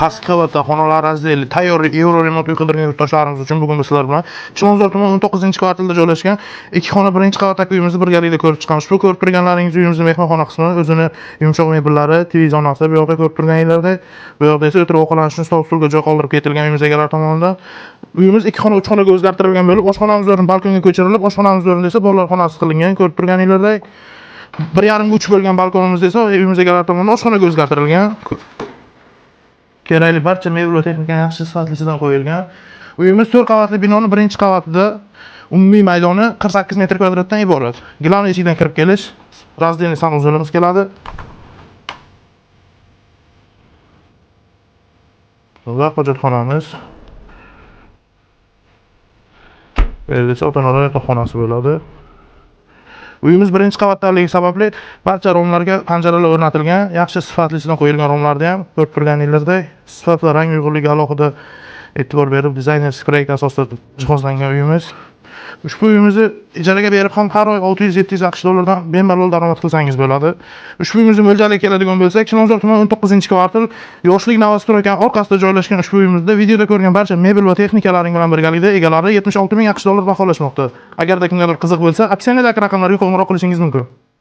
Pastki qavatda xonalar раздел, tayyor евроремонт uy qidirgan yurtdoshlarimiz uchun bugun biz sizlar bilan Chilonzor tumani 19-kvartalda joylashgan ikki xona birinchi qavatdagi uyimizni birgalikda ko'rib chiqamiz. Bu ko'rib turganlaringiz uyimizning mehmonxona qismi, o'zini yumshoq mebellari, TV zonasi bu yoqda ko'rib turganinglardek, bu yoqda esa o'tirib ovqatlanish uchun stol stulga joy qoldirib ketilgan uyimiz egalari tomonidan. Uyimiz ikki xona, uch xonaga o'zgartirilgan bo'lib, oshxonamiz o'rni balkonga ko'chirilib, oshxonamiz o'rnida esa bolalar xonasi qilingan. Ko'rib turganinglardek, 1,5 ga 3 bo'lgan balkonimiz esa uyimiz egalari tomonidan oshxonaga o'zgartirilgan. Kerakli barcha mebel va texnika yaxshi sifatlisidan qo'yilgan. Uyimiz 4 qavatli binoni birinchi qavatida, umumiy maydoni 48 metr kvadratdan iborat. Главный eshikdan kirib kelish, раздельный санузел imiz keladi. Va hojatxonamiz. Bu yerda esa ota-onalar yotoqxonasi bo'ladi. Uyimiz birinchi qavatdaligi sababli barcha romlarga panjaralar o'rnatilgan, yaxshi sifatlisidan qo'yilgan romlarda ham ko'rib turganingizdek sifat va rang uyg'unligiga alohida e'tibor berib, dizaynerlik proyekt asosida jihozlangan uyimiz. Ushbu uyimizni ijaraga berib ham har oy 600-700 AQSh dollaridan bemalol daromad qilsangiz bo'ladi. Ushbu uyimizni mo'ljaliga keladigan bo'lsak, Chilonzor tumani 19-kvartal Yoshlik Navastroykan orqasida joylashgan ushbu uyimizda videoda ko'rgan barcha mebel va texnikalaring bilan birgalikda egalari 76 ming AQSh dollar baholashmoqda. Agarda kimgadir qiziq bo'lsa, описание dagi raqamlarga qo'ng'iroq qilishingiz mumkin.